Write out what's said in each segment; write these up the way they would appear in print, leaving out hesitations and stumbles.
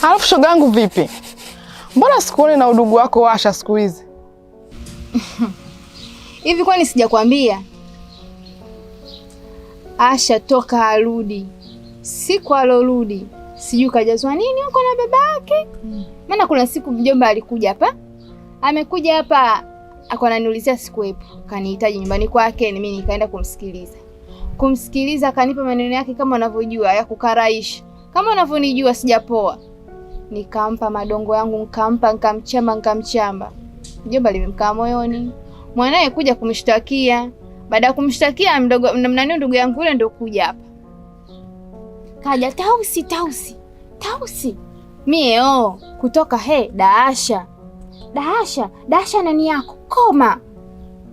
Alafu shoga yangu vipi? Mbona sikuoni na udugu wako Washa siku hizi? Hivi kwani sijakwambia? Asha toka arudi, siku alorudi sijui kajazwa nini huko na baba yake. Maana kuna siku mjomba alikuja hapa, amekuja hapa akawa ananiulizia, sikuwepo, kanihitaji nyumbani kwake, ni mimi nikaenda kumsikiliza. Kumsikiliza akanipa maneno yake kama unavyojua ya kukaraisha, kama unavyonijua sijapoa. Nikampa madongo yangu, nikampa, nikamchamba, nikamchamba. Mjomba limemkaa moyoni, mwanaye kuja kumshtakia. Baada ya kumshtakia mdogo nani, ndugu yangu yule ndio kuja hapa, kaja Tausi, Tausi, Tausi, mie oh, kutoka he Daasha, Daasha, Daasha nani yako koma,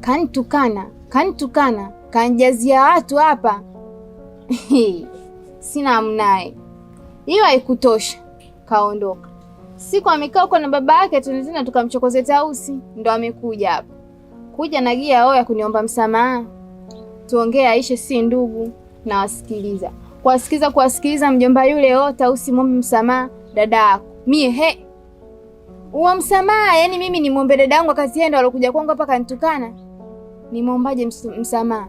kantukana, kantukana, kanjazia watu hapa. Sina amnaye, hiyo haikutosha, kaondoka. Siku amekaa huko na baba yake tena, tukamchokoze Tausi, ndo amekuja hapa kuja na gia oya kuniomba msamaha, tuongee aishe, si ndugu. Nawasikiliza, kuwasikiliza, kuwasikiliza mjomba yule, oh Tausi muombe msamaha dada yako. Mie he uwa msamaha, yani mimi nimwombe dada yangu akazi yeye ndo alokuja kwangu hapa kanitukana, nimwombaje msamaha?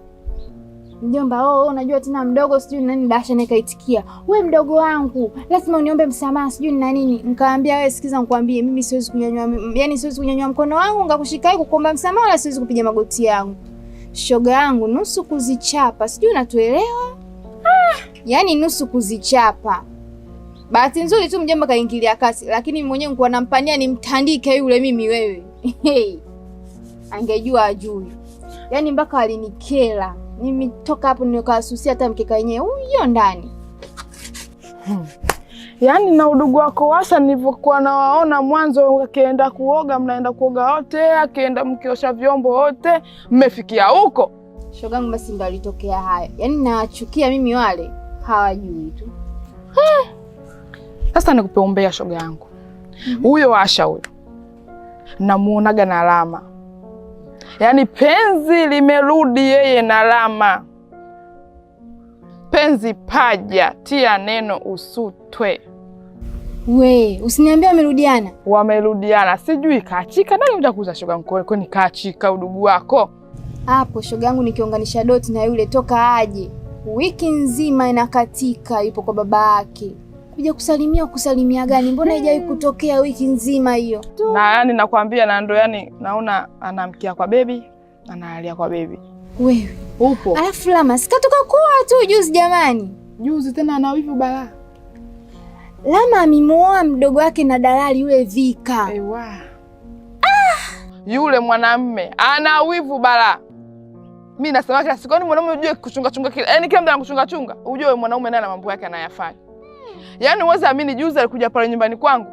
Mjomba, oh, unajua tena mdogo sijui nani. Dasha nikaitikia, we mdogo wangu lazima uniombe msamaha sijui na nini. Nikamwambia wewe, sikiza nikwambie, mimi siwezi kunyanyua, yani siwezi kunyanyua mkono wangu ngakushika kukuomba msamaha, wala siwezi kupiga magoti yangu. Shoga yangu nusu kuzichapa, sijui unatuelewa? Ah, yani nusu kuzichapa. Bahati nzuri tu mjomba kaingilia kati, lakini mwenyewe nilikuwa nampania nimtandike yule mimi wewe. Angejua ajui. Yaani mpaka alinikela. Nimetoka hapo nikasusia hata mkeka wenyewe huyo ndani. Yaani na udugu wako Washa nilivyokuwa nawaona mwanzo, akienda kuoga mnaenda kuoga wote, akienda mkiosha vyombo wote, mmefikia huko. Shogangu basi ndo alitokea hayo. Yaani nawachukia mimi wale hawajui tu. Sasa nikupe umbea shoga yangu. Huyo Asha huyo namuonaga na alama, yaani penzi limerudi yeye na alama. Penzi paja tia neno usutwe. We, usiniambie wamerudiana. Wamerudiana, sijui kaachika nani utakuza shoga yangu, kwani kaachika udugu wako Hapo shoga yangu nikiunganisha doti na yule toka aje. Wiki nzima inakatika yupo kwa baba yake. Kuja kusalimia kusalimia gani? Mbona haijawahi kutokea wiki nzima hiyo? Na yani nakwambia, na ndo yani naona anamkia kwa bebi, analia kwa bebi. Wewe. Upo. Alafu Lama sikatoka kuoa tu juzi jamani. Juzi tena ana wivu balaa. Lama amemuoa mdogo wake na dalali yule Vika. Ewa. Yule mwanamme ana wivu balaa. Mimi nasema kila siku, yani mwanaume ujue kuchunga chunga kila, yani kila mtu anakuchunga chunga, ujue mwanaume naye ana mambo yake anayafanya. Yaani uweze amini, juzi alikuja pale nyumbani kwangu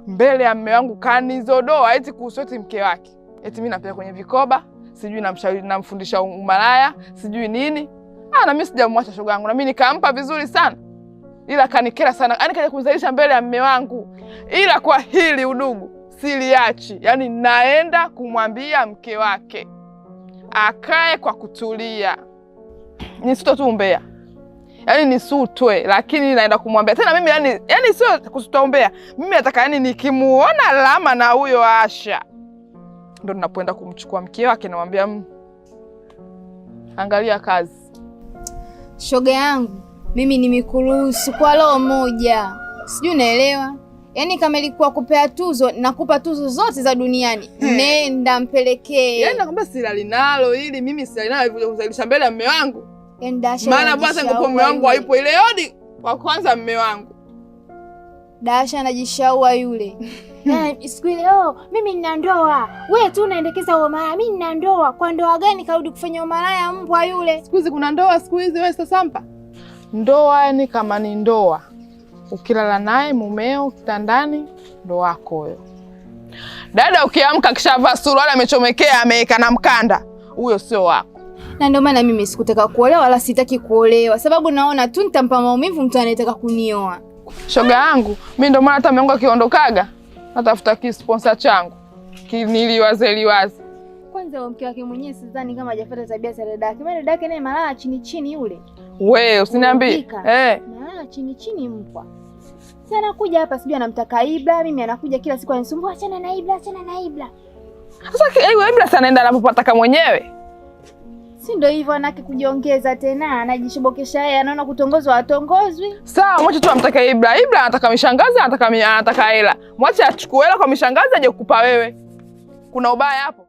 mbele ya mume wangu kanizodoa eti kuhusu eti mke wake. Eti mimi nampeleka kwenye vikoba, sijui namshauri namfundisha umalaya, sijui nini. Ah, na mimi sijamwacha shoga yangu, na mimi nikampa vizuri sana. Ila kanikera sana. Yaani kaja kunizalisha mbele ya mume wangu. Ila kwa hili udugu siliachi. Yaani naenda kumwambia mke wake akae kwa kutulia. Nisito tu umbea. Yaani nisutwe, lakini naenda kumwambia tena mimi, yani yani sio kusuta umbea. Mimi nataka yani nikimuona Lama na huyo Asha ndo ninapoenda kumchukua mke wake, namwambia angalia kazi. Shoga yangu, mimi nimekuruhusu kwa roho moja. Sijui unaelewa? Yaani kama ilikuwa kupea tuzo, nakupa tuzo zote za duniani. Nenda mpelekee. Yaani nakwambia silali nalo ili mimi silali nalo hivyo kuzalisha mbele ya mume wangu. Yaani Dasha Maana bwana ngoko mume wangu hayupo ile odi wa kwanza mume wangu. Dasha anajishaua yule. Na siku ile oh, mimi nina ndoa. Wewe tu unaendekeza umalaya. Mimi nina ndoa. Kwa ndoa gani karudi kufanya umalaya mbwa yule? Siku hizi kuna ndoa siku hizi wewe sasa mpa. Ndoa yani kama ni ndoa. Ukilala naye mumeo kitandani ndo wako huyo. Dada ukiamka kishavaa suruali amechomekea ameweka na mkanda, huyo sio wako. Na ndio maana mimi sikutaka kuolewa wala sitaki kuolewa, sababu naona tu nitampa maumivu mtu anayetaka kunioa. Shoga yangu, mimi ndio maana hata mume wangu akiondokaga natafuta kisponsor changu kiniliwaze liwaze. Kwanza mke wake mwenyewe sidhani kama hajafuata tabia za dada yake. Maana dada yake naye malaya chini chini yule. Wewe usiniambie. Eh. Na chini chini mpwa. Si anakuja hapa sijui anamtaka Ibra, mimi anakuja kila siku anisumbua, achana na Ibra, achana na Ibra. Sasa Ibra sana anaenda anapopataka mwenyewe. Si ndio hivyo, anake kujiongeza tena, anajishobokesha yeye, anaona kutongozwa atongozwi. Sawa, mwache tu amtaka Ibra. Ibra anataka mishangazi, anataka hela. Mwache achukue hela kwa mishangazi aje kukupa wewe. Kuna ubaya hapo?